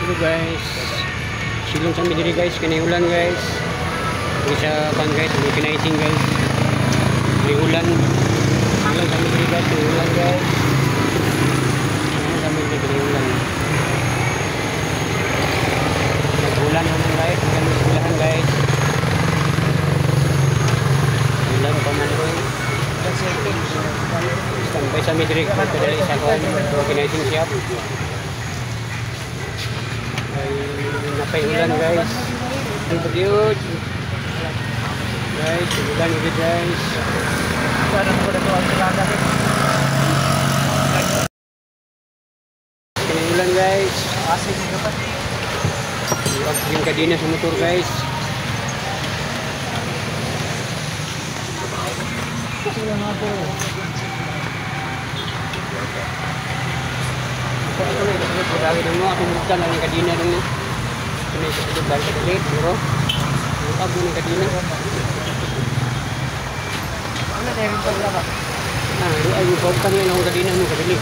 Hello guys. Silong sa mi diri guys, kini ulan guys. Di sa kan guys, may kinaising guys. May ulan. Silong sa mi diri guys, may ulan guys. Silong sa mi diri kini ulan. Nag-ulan naman guys, kami eskwelahan guys. Ulan pa man oy. Standby sa mi diri padali sa kon, organizing shop. Ay, napay ulan guys. Ang bagyod. Guys, ulan ulit guys. Kini ulan guys. Yung kadina sa motor guys. Ako na ang kadina lang ni. Kini sa sulod dahil kadali, bro. Ang abo ng kadina. Ano na yung pagkaka? Ah, ay, yung bawang kanina akong kadina mo kadali.